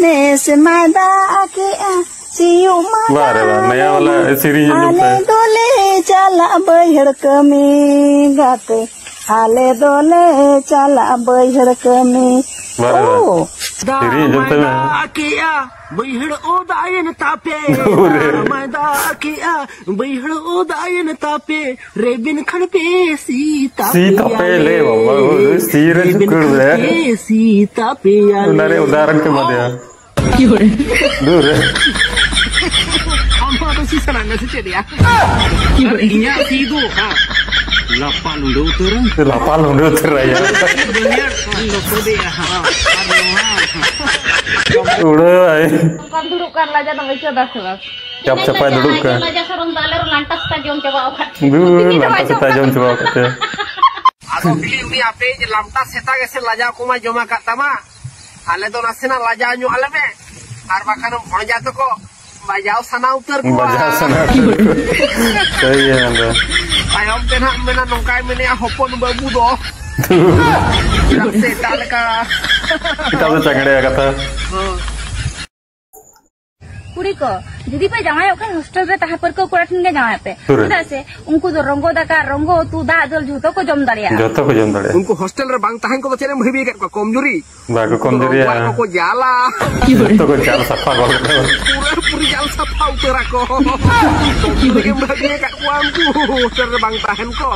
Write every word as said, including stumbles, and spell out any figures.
ᱛᱮ ᱥᱮᱢᱟᱭ ᱫᱟᱜ ᱠᱮᱜᱼᱟ, ᱥᱤᱭᱳᱜ ᱢᱟ ᱵᱟᱦ ᱨᱮ ᱵᱟᱦ, ᱱᱟᱭᱟ ᱣᱟᱞᱟ ᱥᱮᱨᱮᱧ ᱟᱸᱡᱚᱢ ᱟᱞᱮ ᱯᱮ᱾ ᱫᱚᱞᱮ ᱪᱟᱞᱟᱜ ᱵᱟᱹᱭᱦᱟᱹᱲ ᱠᱟᱹᱢᱤ ᱜᱟᱛᱮ, ᱟᱞᱮ ᱫᱚᱞᱮ ᱪᱟᱞᱟᱜ ᱵᱟᱹᱭᱦᱟᱹᱲ ᱠᱟᱹᱢᱤ᱾ ᱵᱟᱦ ᱨᱮ ᱵᱟᱦ᱾ ᱳ᱾ ᱥᱮᱨᱮᱧ ᱟᱸᱡᱚᱢ ᱛᱟᱭ ᱢᱮ᱾ ᱫᱟᱜ ᱢᱟᱭ ᱫᱟᱜ ᱠᱮᱜᱼᱟ, ᱵᱟᱹᱭᱦᱟᱹᱲ ᱚᱫᱟᱭᱮᱱ ᱛᱟᱯᱮ᱾ ᱫᱩᱨ ᱨᱮ᱾ ᱫᱟᱜ ᱢᱟᱭ ᱫᱟᱜ ᱠᱮᱜᱼᱟ, ᱵᱟᱹᱭᱦᱟᱹᱲ ᱚᱫᱟᱭᱮᱱ ᱛᱟᱯᱮ᱾ ᱨᱮᱵᱮᱱ ᱠᱷᱟᱱ ᱯᱮ ᱥᱤ ᱥᱤ ᱛᱟᱯᱮ ᱛᱟᱯᱮᱭᱟᱞᱮ᱾ ᱞᱮ ᱵᱟᱵᱟ, ᱳᱭ, ᱥᱤ ᱨᱮ ᱨᱮᱵᱮᱱ ᱪᱩᱠᱟᱹᱲ ᱠᱷᱟᱱ ᱨᱮ᱾ ᱯᱮ ᱥᱤ ᱛᱟᱯᱮᱭᱟᱞᱮ᱾ ᱚᱱᱟ ᱨᱮ ᱩᱫᱟᱦᱚᱨᱚᱱ ᱠᱚ ᱮᱢᱟ ᱫᱮᱭᱟ᱾ ᱫᱩᱨ ᱨᱮ᱾ ᱟᱢ ᱦᱚᱸ ᱟᱫᱚ ᱥᱤ ᱥᱟᱱᱟᱭᱮᱫ ᱢᱮᱭᱟ ᱥᱮ ᱪᱮᱫ ᱭᱟ? ᱟᱨ ᱤᱧᱟᱹᱜ ᱥᱤ ᱫᱚ, ᱦᱮᱸ, ᱞᱟᱯᱟ ᱞᱩᱸᱰᱟᱹ ᱩᱛᱟᱹᱨᱟ᱾ ᱞᱟᱯᱟ ᱞᱩᱸᱰᱟᱹ ᱩᱛᱟᱹᱨᱟ ᱭᱟ᱾ ᱵᱟᱹᱧ ᱞᱚᱥᱚᱫᱮᱜᱼᱟ, ᱦᱮᱸ, ᱟᱨ ᱱᱚᱣᱟ, ᱦᱮᱸ᱾ ᱩᱲᱟᱹᱣᱟᱭ᱾ ᱚᱱᱠᱟᱢ ᱫᱩᱲᱩᱵ ᱠᱟᱱ ᱞᱟᱡᱟ ᱫᱚᱢ ᱟᱹᱭᱠᱟᱹᱣ ᱫᱟ ᱥᱮ ᱵᱟᱝ? ᱪᱟᱯ ᱪᱟᱯᱟᱭ ᱫᱩᱲᱩᱵ ᱠᱟᱱ᱾ ᱞᱟᱡᱟ ᱥᱚᱨᱚᱢ ᱫᱚ ᱟᱞᱮ ᱨᱮᱱ ᱞᱟᱱᱴᱟ ᱥᱮᱛᱟ ᱡᱚᱢ ᱪᱟᱵᱟ ᱟᱠᱟᱫ᱾ ᱫᱩ, ᱞᱟᱱᱴᱟ ᱥᱮᱛᱟ ᱡᱚᱢ ᱪᱟᱵᱟ ᱟᱠᱟᱫ ᱛᱮ᱾ ᱟᱫᱚ ᱠᱷᱟᱹᱞᱤ ᱩᱱᱤ ᱟᱯᱮ ᱡᱮ ᱞᱟᱱᱴᱟ ᱥᱮᱛᱟ ᱜᱮᱥᱮ ᱞᱟᱡᱟ ᱠᱚᱢᱟ ᱡᱚᱢ ᱟᱠᱟᱫ ᱛᱟᱢᱟ᱾ ᱟᱞᱮ ᱫᱚ ᱱᱟᱥᱮᱱᱟᱜ ᱞᱟᱡᱟ ᱧᱚᱜ ᱟᱞᱮ ᱢᱮ᱾ ᱟᱨ ᱵᱟᱠᱷᱟᱱ ᱵᱷᱚᱲᱡᱟ ᱛᱟᱠᱚ ᱵᱟᱡᱟᱣ ᱥᱟᱱᱟ ᱩᱛᱟᱹᱨ ᱠᱚᱣᱟ᱾ ᱵᱟᱡᱟᱣ ᱥᱟᱱᱟ ᱩᱛᱟᱹᱨ ᱠᱚᱣᱟ᱾ ᱥᱟᱹᱨᱤ ᱜᱮ ᱢᱮᱱᱫᱟ᱾ ᱛᱟᱭᱚᱢ ᱛᱮ ᱱᱟᱦᱟᱜ ᱢᱮᱱᱟ ᱱᱚᱝᱠᱟᱭ ᱢᱮᱱᱮᱜᱼᱟ ᱦᱚᱯᱚᱱ ᱵᱟᱹᱵᱩ ᱫᱚ᱾ ᱪᱮᱫᱟᱜ ᱥᱮ ᱮᱴᱟᱜ ᱞᱮᱠᱟ᱾ ᱮᱴᱟᱜ ᱫᱚ ᱪᱟᱝᱲᱮᱭᱟ ᱠᱟᱛᱷᱟ᱾ ᱦᱚᱸ᱾ ᱠᱩᱲᱤ ᱠᱚ, ᱡᱩᱫᱤ ᱯᱮ ᱡᱟᱶᱟᱭᱚᱜ ᱠᱷᱟᱱ ᱦᱳᱥᱴᱮᱞ ᱨᱮ ᱛᱟᱦᱮᱸ ᱯᱟᱹᱨᱠᱟᱹᱣ ᱠᱚᱲᱟ ᱴᱷᱮᱱ ᱜᱮ ᱡᱟᱶᱟᱭᱚᱜ ᱯᱮ᱾ ᱛᱩᱨᱮ᱾ ᱪᱮᱫᱟᱜ ᱥᱮ ᱩᱱᱠᱩ ᱫᱚ ᱨᱚᱝᱜᱚ ᱫᱟᱠᱟ, ᱨᱚᱝᱜᱚ ᱩᱛᱩ, ᱫᱟᱜ ᱫᱟᱹᱞ ᱡᱷᱚᱛᱚ ᱠᱚ ᱡᱚᱢ ᱫᱟᱲᱮᱭᱟᱜᱼᱟ᱾ ᱡᱚᱛᱚ ᱠᱚ ᱡᱚᱢ ᱫᱟᱲᱮᱭᱟᱜᱼᱟ᱾ ᱩᱱᱠᱩ ᱦᱳᱥᱴᱮᱞ ᱨᱮ ᱵᱟᱝ ᱛᱟᱦᱮᱱ ᱠᱚᱫᱚ ᱪᱮᱫ ᱮᱢ ᱵᱷᱟᱹᱵᱤ ᱟᱠᱟᱫ ᱠᱚᱣᱟ? ᱠᱚᱢᱡᱩᱨᱤ᱾ ᱵᱟᱠᱚ ᱩᱱᱠᱩ ᱫᱚ ᱠᱚᱢᱡᱩᱨᱤᱭᱟ᱾ ᱨᱚᱝᱜᱚ ᱠᱚ ᱡᱟᱞᱟ᱾ ᱡᱚᱛᱚ ᱠᱚ ᱡᱟᱞ ᱥᱟᱯᱷᱟ ᱜᱚᱫ ᱠᱟᱜᱼᱟ᱾ ᱯᱩᱨᱟᱹ ᱯᱩᱨᱤ ᱡᱟᱞ ᱥᱟᱯᱷᱟ ᱩᱛᱟᱹᱨ ᱟᱠᱚ᱾ ᱠᱚᱢᱡᱩᱨᱤ ᱜᱮᱢ ᱵᱷᱟᱹᱵᱤ ᱟᱠᱟᱫ ᱠᱚᱣᱟ ᱩᱱᱠᱩ ᱦᱳᱥᱴᱮᱞ ᱨᱮ ᱵᱟᱝ ᱛᱟᱦᱮᱱ ᱠᱚ᱾